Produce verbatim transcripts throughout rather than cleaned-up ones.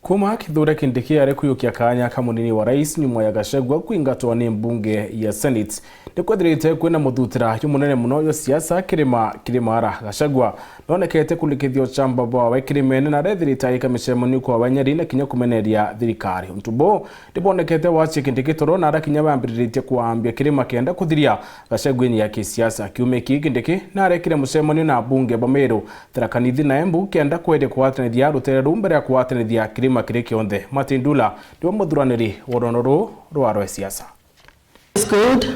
Kuuma Kithure Kindiki ari kwiyukia kaanya ka munini wa rais nyuma ya Gachagua kwingatwa ni mbunge ya Senate, ni kwethirite kwina muthutira jumunene muno jwa siasa kirima kirima ara. Gachagua noonekete kurikithia uchamba bwawe kirimene na arethirite agika micemanio kwawe Nyeri na kinya kumeneria thirikari. Untu buu ni bwonekete wacie Kindiki toro na ara kinya bambiriritie kwambia kirima kenda kuthiria Gachagua ya kisiasa. Kiumia kii Kindiki narekire mucemanio na abunge ba Meru, Tharaka Nithi na Embu kenda kweria kugwatanithia rutere ruu mbere ya kugwatanithia kirima kiri kionthe. Martin Ndula niwe muthuraniri wa rugono ruu rwa rwa siasa. It's good.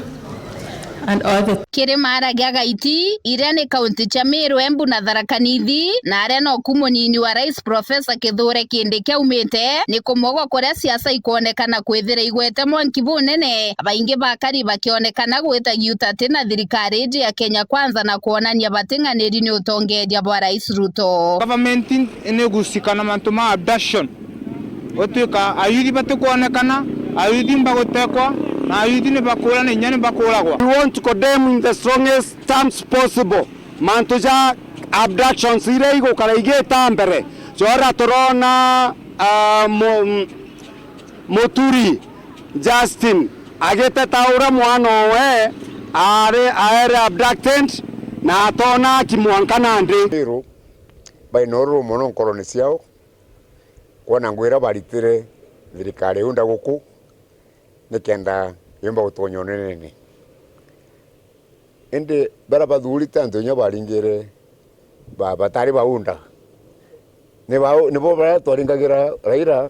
And all the Kirima aragia Gaiti, iria ni kaunti cia Meru, Embu na Tharaka Nithi, na aria noku munini wa rais Professor Kithure Kindiki aumite, ni kumwogwa kuria siasa ikwonekana kwithira igwete mwanki bunene. Baingi bakari bakionekana gwita giutati na thirikari iji ya Kenya Kwanza na kwonania bating'aniri ni utongeria bwa Rais Ruto. Government ni gusikana mantu ma abduction. Gutwika ayuthi batikwonekana, ayuthi mbagutekwa, na ayuthi ni bakura na inya ni bakuragwa. We want to condemn in the strongest terms possible mantu ja abductions iria igukara igita mbere. Jora turona, ah, mu-, Muturi Justin agiteta uria mwana owe ari aere abducted na atona aki mwanka nandi. Rero baina ururu mono nkorone ciao kwona ngwira baritire thirikari iu ndaguku nikenda yumba gutonya unenene. Indi baria bathurite antu inya baringire ba-, batari baunda. Ni bao, nibo baria twaringagira Raila,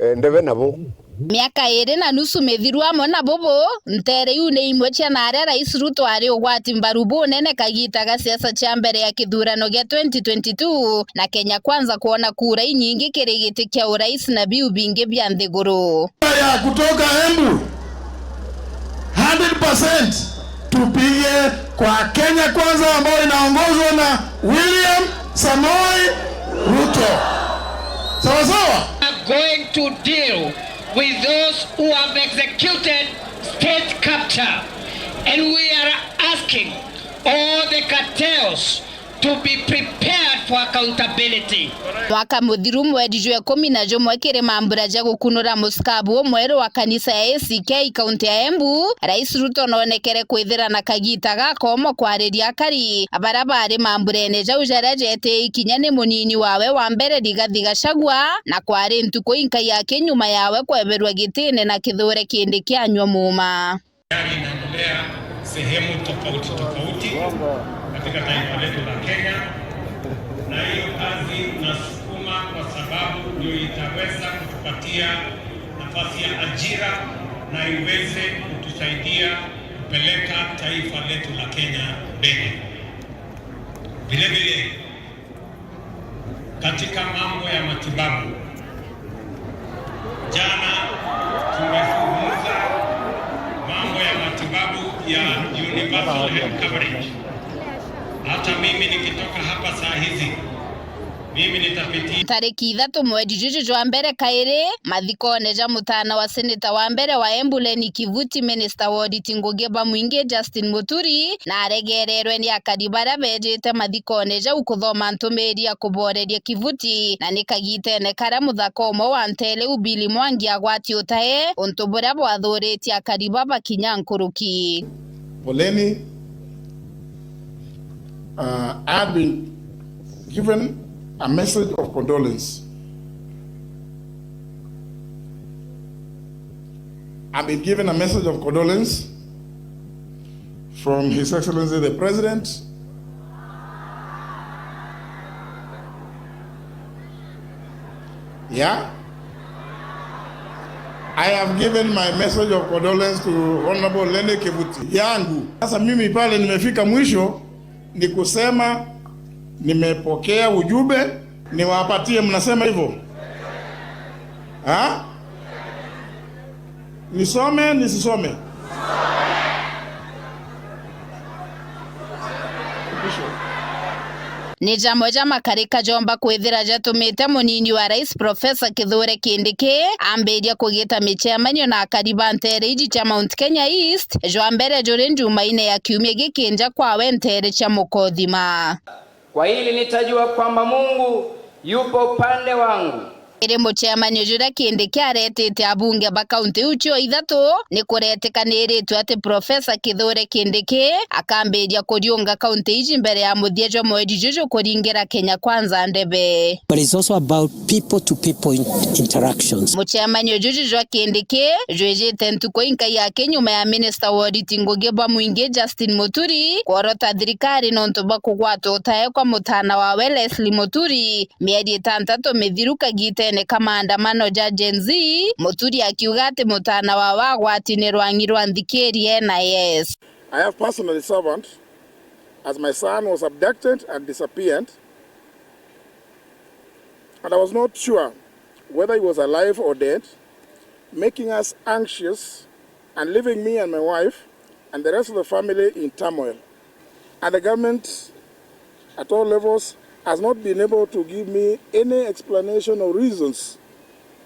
eh, ndebe nabo. Miaka iri na nusu mithiru amwe na bubu, ntere iu ni imwe cia naria Rais Ruto ari ugwati mbaru bunene kagita ga siasa cia mbere ya kithurano gia twenty twenty-two, na Kenya Kwanza kwona kura inyingi kiri giti kia urais na biu bingi bia nthiguru. Ya kutoka Embu, hundred percent tupige kwa Kenya Kwanza ambayo inaongozwa na William Samoei Ruto. Sawa sawa? Are going to deal with those who have executed state capture, and we are asking all the cartels to be prepared for accountability. Mwaka muthiru, mweri jwa ikumi na jumwe, kiri mambura ja gukunura musikabu umweru wa kanisa ya A C K kaunti ya Embu, Rais Ruto noonekere kwithira na kagita gakomo kwariria akari baria bari mamburene jau jaria jetii ikinya ni munini wawe wa mbere Rigathi Gachagua, na kwari ntuku inkai aki nyuma yawe kweberua gitine na Kithure Kindiki anyua muuma. Tayari inaendelea sehemu tofauti tofauti katika taifa letu la Kenya, na hiyo kazi nasukuma kwa sababu ndio itaweza kutupatia nafasi ya ajira na iweze kutusaidia kupeleka taifa letu la Kenya mbele. Vile vile, katika mambo ya matibabu, jana tumezungumza mambo ya matibabu ya universal health coverage. Hata mimi nikitoka hapa saa hizi, mimi nitapitia Tariki ithatu mweri juju jwa mbere kairi, mathikone ja mutana wa seneta wa mbere wa Embu Lenny Kivuti, minista wa uriti ngugi bwa mwingi Justin Muturi, na aregererwe ni akari baria beejite mathikone jau kuthoma ntumiri ya kuboreria Kivuti, na ni kagitene karia muthaka umwe wa ntere u Billy Mwangi agwati utae, untu buria bwathuritie akari baba kinya nkuruki. Poleni. Uh, I've been given a message of condolence. I've been given a message of condolence from His Excellency the President. Yeah? I have given my message of condolence to Honorable Lenny Kivuti. Yangu. Sasa mimi pale nimefika mwisho, ni kusema nimepokea ujumbe, niwapatie, mnasema hivyo? Ha? Nisome, nisisome? Ni jamwe ja makarika jomba kwithira jatumite munini wa rais Professor Kithure Kindiki ambiria kugita micemanio na akari ba ntere iji cia Mount Kenya East, jwa mbere juri Njumaine ya kiumia giki nja kwawe ntere cia Mukothima. Kwa hili nitajua kwamba Mungu yupo upande wangu, Iri mucemanio juria Kindiki aretite abunge ba kaunti iu cio ithatu, ni kuretikaniritwe ati Profesa Kithure Kindiki akambiria kuriunga kaunti iji mbere ya muthia jwa mweri juju kuringira Kenya Kwanza ndebe. But it's also about people to people in-, interactions. Mucemanio juju jwa Kindiki jwijite ntuku inkai aki nyuma ya minista wa uriti ngugi bwa mwingi Justin Muturi kworota thirikari nontu bwa kugwata utae kwa mutana wawe Leslie Muturi, mieri itantatu mithiru kagitene ka maandamano ja Gen Z, Muturi akiuga ati mutana wawe agwati ni rwangi rwa nthikiri N I S. I have personally suffered as my son was abducted and disappeared, and I was not sure whether he was alive or dead, making us anxious and leaving me and my wife and the rest of the family in turmoil. And the government at all levels has not been able to give me any explanation or reasons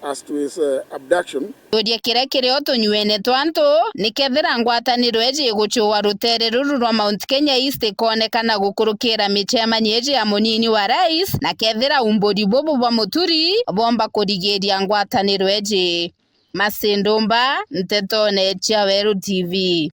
as to his, uh, abduction. Tuuria kiria kiri o tunyuene twa antu, ni kethira ngwataniro iji igucua rutere ruru rwa Mount Kenya East ikonekana gukurukira micemanio iji ya munini wa rais, na kethira umburi bubu bwa Muturi bwomba kurigiria ngwataniro iji. Masi Ndumba, ntetone cia Weru T V.